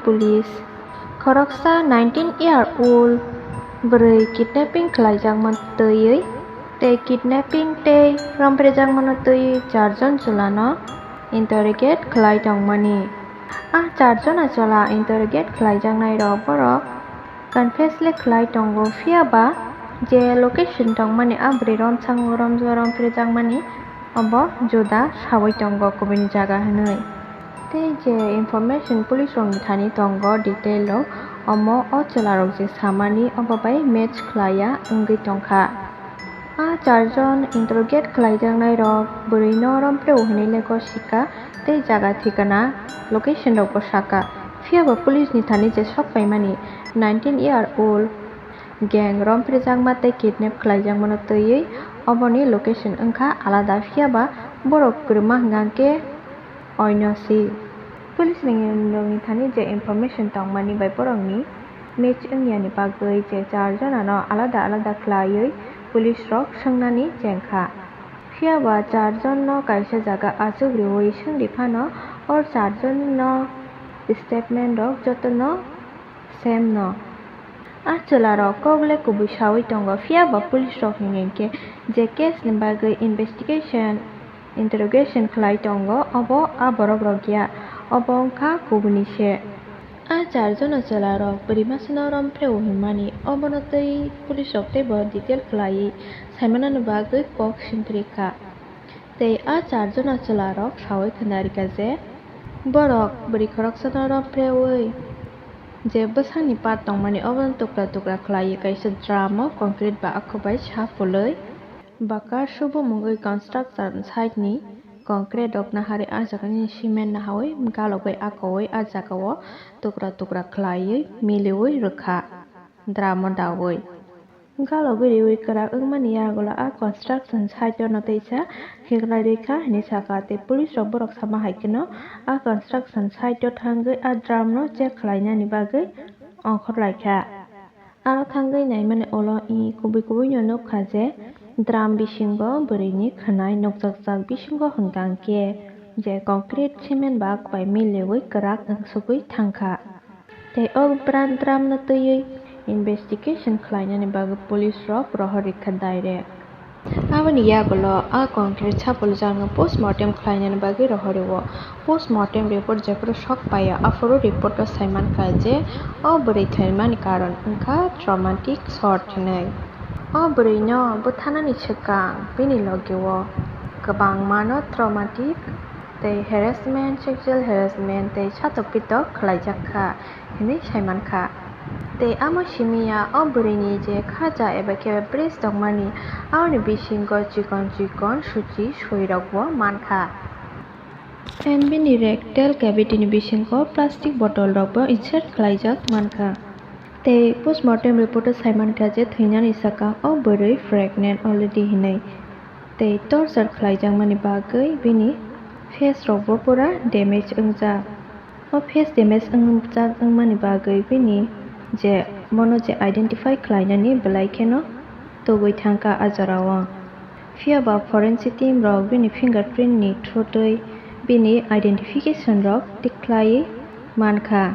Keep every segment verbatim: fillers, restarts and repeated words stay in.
Police khoroksa nineteen year old bwrwi kidnapping khlaijakma twiwi tei kidnapping tei romphrejakmano twiwi charjon chwlano interrogate khlai tongmani. A charjona chwla interrogate khlaijaknairok borok confess le khlai tongo, phiya ba je location tongmani a bwrwi romsango romjua romphrejakmani obo juda sawi tongo kubuni jaga hwnwi. Tei je information police rokni thani tongo detail rok, omo o chwla rok je samani obo bai match khlaiya wngwi tongkha. A charjon interrogate khlaijaknairok bwrwino romphrew hwnwi le gosikha tei jaga thikana location rokbo sakha. Phiya ba police ni thani je sok paimani nineteen year old gang romphrejakma tei kidnap khlaijakmano twiwi oboni location wngkha alada, phiya ba borok kwrwma hwnkha khe oino si. Police ni rokni thani je information tongmani bai borokni match wngyani bagwi je char jonano alada alada khlaiwi police rok swngnani chengkha. Phiya ba char jonno kaisa jaga achuk riwi swngri phano o char jonno statement rok jotono same no. A chwlarok kok le kubui sawi tongo, phiya ba police rok hwnwi khe je case ni bagwi investigation, interrogation khlai tongo, obo a borok rok ya, obo wngkha kubuni se. A char jona chwlarok bwrwi masano romphrew hwnmani, obono tei police rok teibo detail khlaiwi saimanani bagwi kok singkri kha. Tei a char jona chwlarok sawi khna rikha je borok bwrwi khoroksano romphrewi je bwsakni part tongmani obono tukra tukra khlaiwi kaisa drum o concrete ba akhubai sa pulwi bwkha subumungwi construction site ni concrete rok naharwi a jagani cement naharwi galogwi akowi a jagao tukra tukra khlaiwi miliwi rwkha drum o dawi. Galogwi riwi kwrak wngmani yagulo a construction site o no teisa hiklai rikha hinwi sakha, tei police rok borok sama hai kheno a construction site o thangwi a drum no check khlainani bagwi ongkhor laikha. Aro thangwi naimani ulo i kubui kubui no nukha je drum bisingo bwrwi ni khwnai nukjakjak, bisingo hwnkha hwnkhe je concrete cement ba bai miliwi kwrak wngsugwi thangkha. Tei o brand drum no twiwi investigation khlainani bagwi police rok rohor rikha direct. Aboni yagulo a concrete sapuljakno postmortem khlainani bagwi rohor rio. Postmortem report jephuru sok paio, aphuru report o saimankha je o bwrwi thwimani karon wngkha traumatic shot hinwi. O bwrwino bwthanani swkang bini logio kwbangmano traumatic tei harassment, sexual harassment tei satok pitok khlaijak kha hinwi saimankha. Tei amo simi ya o bwrwini je khaja eba khe bridge tongmani, aboni bisingo chikon chikon suchi suirokbo mankha. And bini rectal cavity ni bisingo plastic bottle rokbo insert khlaijak mankha. Tei postmortem report o saimankha je thwinani saka o bwrwi pregnant already hinwi. Tei torture khlaijakmani bagwi bini face rokbo pura damage wngjak. O face damage wngjak wngmani bagwi bini je bono je identify khlainani belai kheno tugwi thangkha a jorao. Phiya ba forensic team rok bini fingerprint ni through twi bini identification rok tikhlaiwi mankha.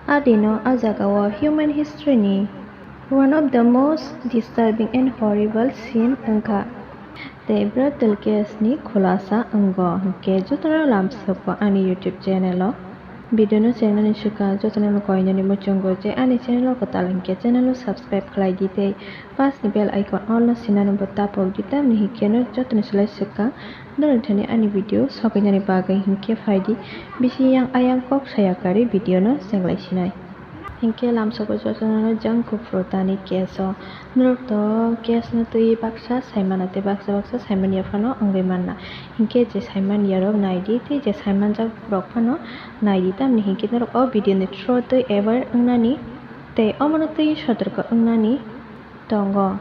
A dino a jagao human history ni one of the most disturbing and horrible scene wngkha. Tei brutal case ni khulasa wngo hwnkhe jotono lamsoko ani YouTube channel o. Video no chengnani swkang jotono no koinani muchungo je ani channel o kwtal hwnkhe channel o subscribe khlai di tei pas ni bell icon all no sinani bo tapok di, tamni hwnkhe no jotono slai swkang norok thani ani video sokainani bagwi hwnkhe phai di bisi yang ayang kok saya karwi video no chenglai sinai. Hinkhe lamsoko jotono jang kuphuru tani case o. Norok to case no twi baksa saimano tei baksa baksa saimanya phano wngwi manna. Hinkhe je saimanya rok naidi tei je saimanjak rok phano naidi, tamni hinkhe norok o video ni through twi aware wngnani tei omono twi sotorko wngnani tongo.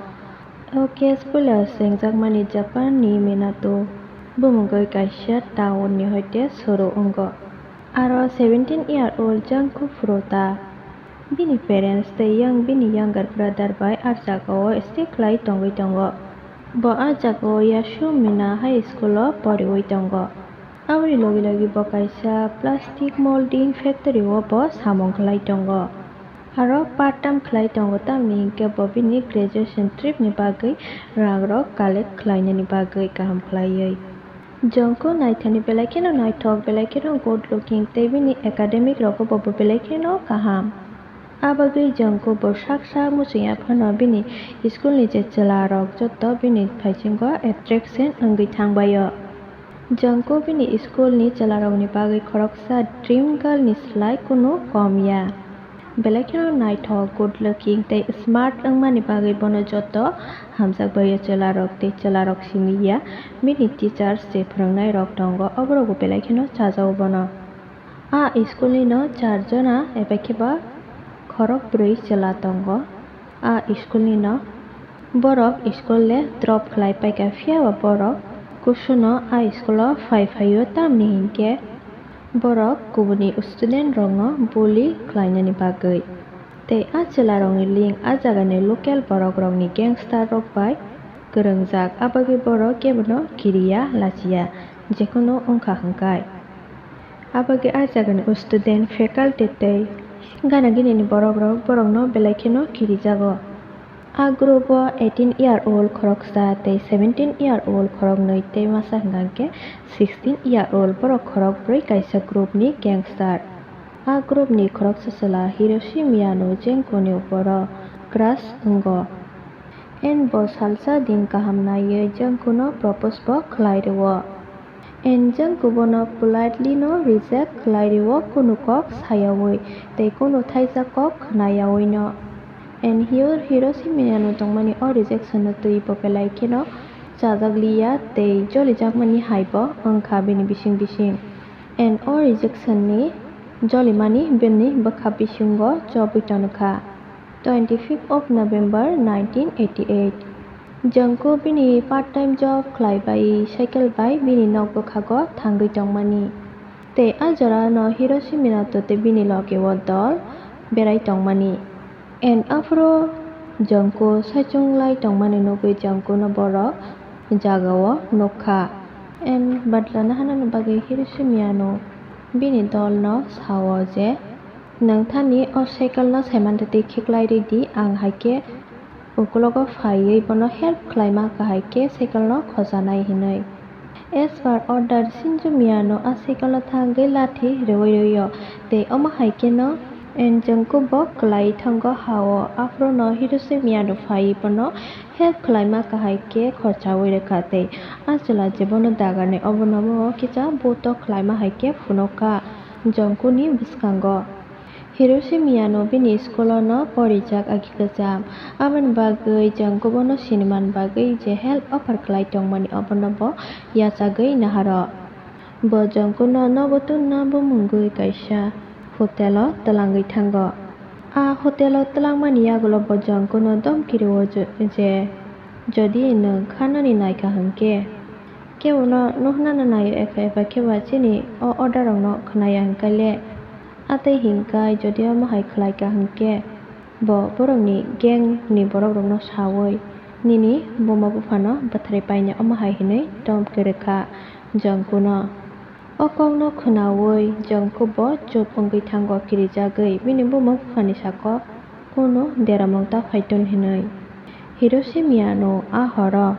O case puila swngjakmani Japan ni Minato bumungwi kaisa town ni hoite suru wngo. Aro seventeen year old Jangku Furuta, bini parents tei yang bini younger brother bai ah jagao stay khlai tongwi tongo. Bo ah jagao Yasumina High School o poriwi tongo. Aboni logi logi bo kaisa plastic molding factory o bo samung khlai tongo. Aro part time khlai tongo, tamni hinkhe bo bini graduation trip ni bagwi rang rok collect khlainani bagwi kaham khlaiwi. Jungkook naithani belai kheno naithok, belai kheno good looking tei bini academic rogo bo belai kheno kaham. A bagwi Jungkook bo sak sak muchungya phano bini school ni je chwla rok joto bini phaisingo attraction wngwi thangbaio. Jungkook bini school ni chwlarokni bagwi khoroksa dream girl ni slai kunu kom ya. Belai kheno naithok, good looking tei smart wngmani bagwi bono joto hamjakbaio chwlarok tei chwlarok simi ya. Bini teachers je phwrwngnairok tongo, oborokbo belai kheno chajago bono. A school ni no char jona eba khe ba khorok bwrwi chwla tongo. A school ni no borok school le drop khlai paikha, phiya ba borok kusuno a school o phai phaio, tamni hinkhe borok kubuni student rokno bully khlainani bagwi. Tei a chwla rokni link a jagani local borok rokni gangster rok bai kwrwngjak, abagwi borok kebono kiriya lachiya, jekheno wngkha hwnkhai. Abagwi a jagani student, faculty tei gana ginini borok rok borokno belai kheno kirijago. A group o eighteen year old khoroksa tei seventeen year old khoroknwi tei masa hwnkha hwnkhe sixteen year old borok khorokbrwi kaisa group ni gangster. A group ni khoroksa chwla Hiroshi Miyano Jungkook ni uporo crush wngo. And bo salsa din kaham naiwi Jungkook no propose bo khlai rwo. And Jungkook bono politely no reject khlai rwo, kunu kok sayawi tei kunu thaisa kok khnayawi no. And Hiro-, Hiroshi Miyano tongmani o rejection no twi bo belai kheno chajakliya tei jolijakmani hai bo wngkha bini bising bising. And o rejection ni jolimani bini bwkha bisingo chobwi tonokha. Twenty-fifth of November nineteen eighty-eight. Jungkook bini part time job khlai bai cycle bai bini nok bwkhago thangwi tongmani. Tei a jora no Hiroshi Minato tei bini loge o dol berai tongmani. And aphuru Jungkook saichung lai tongmani nugwi Jungkook no borok jaga o nukha. And badla naharnani bagwi Hiroshi Miyano bini dol no sao je, "Nwng thani o cycle no saiman twi khiklai ridi, ang hai khe ukulogo phaiwi bono help khlaima kahai khe cycle no khojanai," hinwi. As per order, Shinji Miyano a cycle no thangwi lathi rwui rwio, tei omo hai kheno Jungkook bo kwlai thango ha-o, aphuru no Hiroshi Miyano phaiwi bono help khlaima kahai khe khochaui rwkha, tei a chwla je bono dagarni obono bo kisa buto khlaima hai khe phunukha Jungkook ni bwskango. Hiroshi Miyano bini school-o no porijak agi kwcham. Aboni bagwi Jungkook bono siniman bagwi je help offer khlai tongmani, obono bo yachagwi naharo. Bo Jungkook no nogo tunna bumungwi kaisa hotel-o twlangwi thango. A hotel-o twlangmani yagulo bo Jungkook no domki rwo je, je jodi nwng khanani naikha hwnkhe, kebono nuhnano naio epha epha kheba chini o order rokno khnaya hwnkhe le. A tei hinkai jodi omo hai khlai ka hwnkhe, bo borokni gang ni borok rokno saui nini buma buphano bwtharwi paina omo hai hinwi domki rwkha Jungkook no. O kokno khwnaui Jungkook bo chup wngwi thango kirijagwi bini buma buphani sako kunu deramung ta phaiton hinwi. Hiroshi Miyano a horo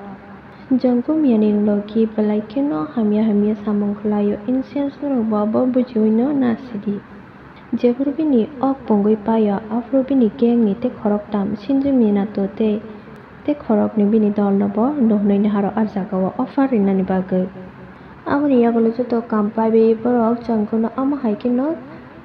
Jungkook Miyani logi belai kheno hamya hamya samung khlaio, insense norok bo abo bujiui no na sidi. Jephuru bini ok pungwi paio, aphuru bini gang ni tei khoroktham Shinji Minato tei, tei khoroknwi bini dol no bo nuhnwi naharo a jagao offer rinani bagwi. Aboni yagulo joto kam paiwi borok Jungkook no omo hai kheno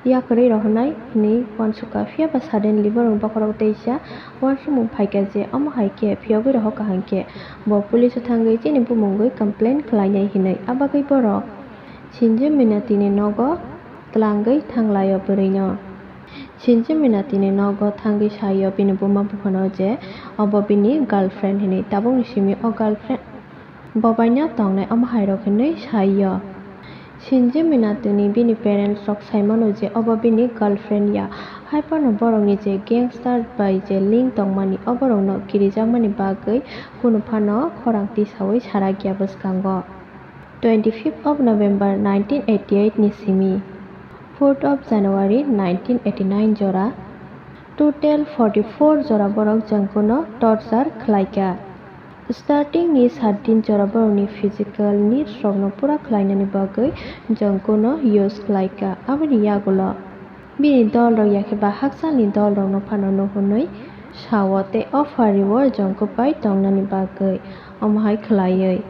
yakarwi rohornai hinwi uansukha, phiya ba suddenly borokni bokhorok teisa uansukmung phaikha je omo hai khe phiyogwi rohor kaham khe bo police o thangwi chini bumungwi complain khlainai hinwi. Abagwi borok Shinji Minati ni nogo twlangwi thanglaio bwrwino. Shinji Minati ni nogo thangwi saio bini buma buphano je obo bini girlfriend hinwi. Tabukni simi o girlfriend bo baino tongnai omo hai rok hinwi saio. Shinji Minati ni bini parents rok saimano je obo bini girlfriend ya. Haiphano borokni je gangster bai je link tongmani, oborokno kirijakmani bagwi kunu phano khorang tisaui sarakya bwskango. Twenty fifth of November nineteen eighty eight ni simi fourth of January nineteen eighty nine jora, total forty four jora borok Jongkuno torture khlaikha. Starting ni saat din jora borokni physical needs rokno pura khlainani bagwi Jongkuno use khlaikha. Aboni yagulo bini dol rok yakhe ba hakchalni dol rokno phano nuhunwi sao tei offer rio Jongku bai tongnani bagwi omo hai khlaiwi.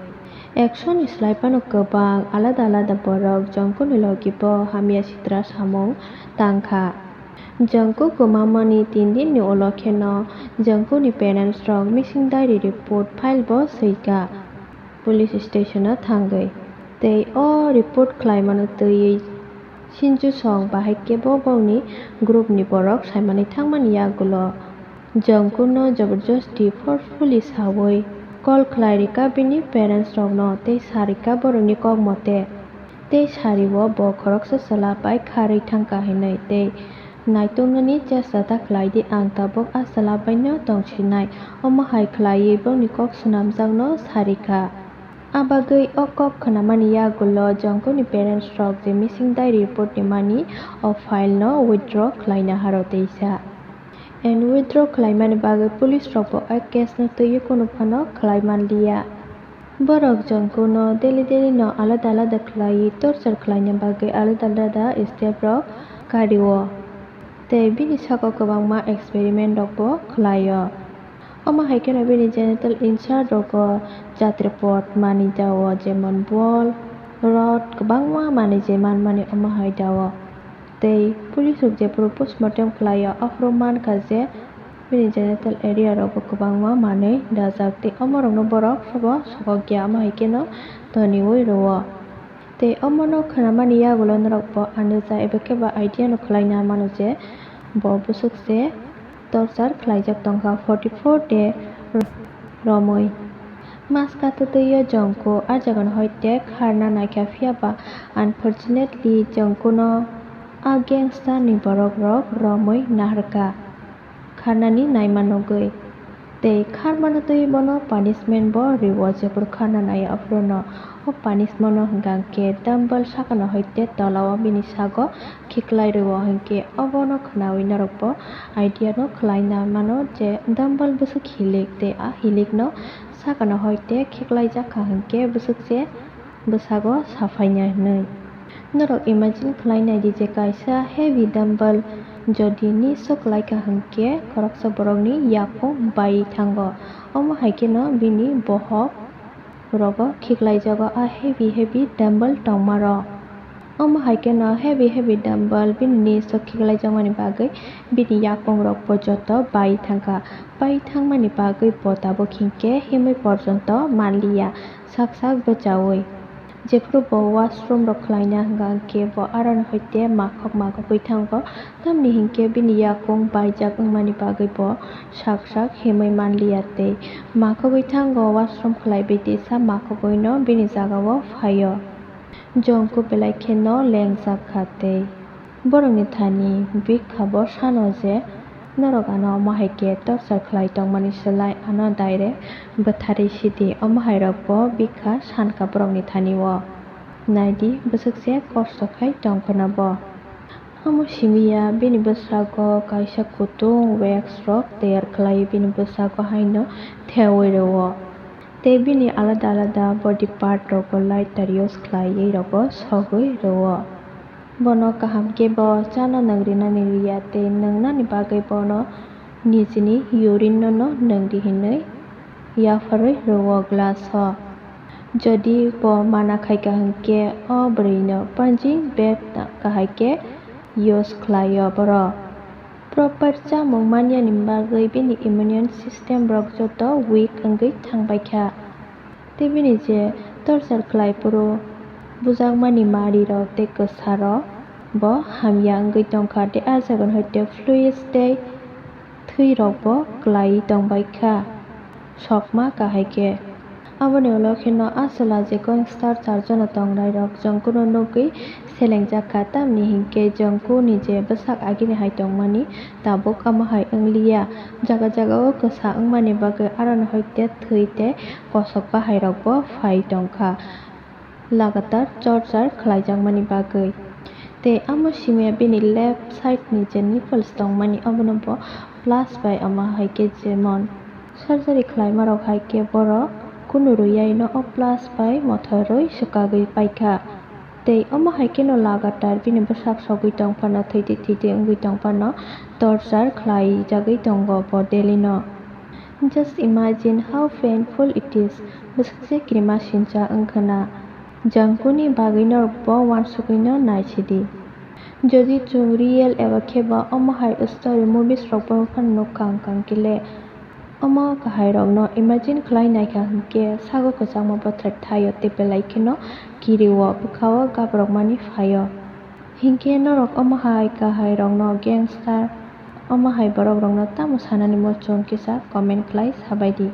Action ni slai phano kwbang alada alada borok Jongku ni logi bo hamya sitra samung tangkha. Jongku kwmamani tin din ni ulo kheno Jongku ni parents rok missing diary report file bo swikha police station o thangwi. Tei o report khlaimano twiwi Sinju song bahai kebo bongni group ni borok saimani thangmani yagulo Jongkuno joborjosti forcefully sawi call khlai rikha bini parents rokno tei sa rikha borokni kok mote. Tei sari-o bo khoroksa chwla bai kharwi thangkha hinwi tei naituknani chesta ta khlai di, ang tabuk a chwla baino tongsinai. Omo hai khlaiwi bongni kok swnamjakno sa rikha. A bagwi o kok khnamani yagulo Jongkuni parents rok je missing diary report ni mani o file no withdraw khlaina haro teisa. And withdraw khlaimani bagwi police rok bo o case no twiwi kunu phano khlai manliya. Borok Jongkuno daily daily no alada alada khlaiwi torture khlaina bagwi alada alada step rok kario. Tei bini sago kwbangma experiment rok bo khlaio. Omo hai kheno bini genital insert rogo jatri pot manwi dao, jemon bol, rod, kwbangma manwi je manmani omo hai dao. Tei police rok jephuru postmortem khlaio, aphuru mankha je bini genital area rogo kwbangma manwi dajak tei omo rokno borok bo sokokya, omo hai kheno toniwi rwo. Tei omono khnamani yagulo norokbo andaja eba khe ba idea no khlaina mano je bo bwswk se torture khlaijak tongkha forty four day romwi. Maska twtwi o Jongku a jagano hoite kharna naikha, phiya ba unfortunately Jongkuno a gangster ni borok rok romwi naharkha. Kharnani naima nugwi. Tei kharmano twi bono punishment bo rio, jephuru kharna nai aphuru no. O punishment no hwnkha hwnkhe dumbbell sakano hoite tolao bini sago khiklai rio, hwnkhe obono khnaui norokbo idea no khlaina mano je dumbbell bwswk hilik tei a hilik no sakano hoite khiklaijak kha hwnkhe bwswk se bwsago saphainai hwnwi. Norok imagine khlai nai di je kaisa heavy dumbbell jodi niso kwlai kha hwnkhe khoroksa borokni yakung bai thango. Omo hai kheno bini bohok rogo khiklaijago a heavy heavy dumbbell tongmarok. Omo hai kheno heavy heavy dumbbell bini niso khiklaijakmani bagwi bini yakung rokbo joto bai thangkha. Bai thangmani bagwi bo tabuk hinkhe himwi porjonto manliya. Sak sak bwchaui. Jephuru bo washroom rok khlaina hwnkha hwnkhe bo aroni hoite makhok makhogwi thango, tamni hinkhe bini yakung baijak wngmani bagwi bo sak sak himwi manliya tei makhogwi thango, washroom khlaiwi tisa makhogwino bini jagao phaio. Jongku belai kheno lengjak kha tei. Borokni thani bikha bo sano je norok ano omo hai khe torchar khlai tongmani slai ano direct bwtharwi sidi, omo hai rok bo bikha sankha borokni thani o. Naidi bwswk se kosto khai tongphano bo. Omo simi ya bini bwsrago kaisa kutung wax rok tiyar khlai bini bwsrago haino thewi rwo. Tei bini alada alada body part rogo lighter use khlaiwi rogo sogwi rwo. Bono kaham khe bo chana nwng rinani riya tei nwngnani bagwi bono nijini urine no nwng di hinwi yapharwi rwo glass o. Jodi bo mana khaikha hwnkhe o bwrwino punching bag kahai khe use khlaio borok. Proper chamung manyani bagwi bini immune system rok joto weak wngwi thangbaikha. Tei bini je torchar khlai phuru bujakmani marirok tei kwsarok bo hamya wngwi tongkha tei ah jagani hoite fluids tei thwirokbo kwlaiwi tongbaikha sokma kahai khe. Aboni ulo kheno ah chwla je gangster charjono tongnairok Jongkuno nugwi selengjak kha, tamni hinkhe Jongkuni je bwsak agini hai tongmani tabuk omo hai wngliya. Jaga jagao kwsa wngmani bagwi aroni hoite thwi tei kosok bahairokbo phai tongkha. lagatar torture khlaijakmani bagwi. Tei omo simiya bini left side ni je nipples tongmani obono bo plus bai omo hai khe jemon surgery khlaimarok hai khe borok kunu rwyaino o plus bai mothorwi swkagwi paikha. Tei omo hai kheno lagatar bini bwsak sogwi tong phano, thwitwi thwitwi wngwi tong phano torture khlaijagwi tongo bo daily no. Just imagine how painful it is. Bwswk se kirima sincha wngkha na. Jang kuni bagwi norok bo uansugwi no naisidi. Jodi chwng real eba khe ba omo hai story movies rok bo phano nuk kang kang kile. Omo kahai rok no imagine khlai naikha hinkhe sago kwchangma bothor thaio tei belai kheno kirio bwkhao gabrokmani phaio. Hinkhe norok omo hai kahai rok no gangster omo hai borok rok no tamo sanani muchung kisa comment khlai sabaidi.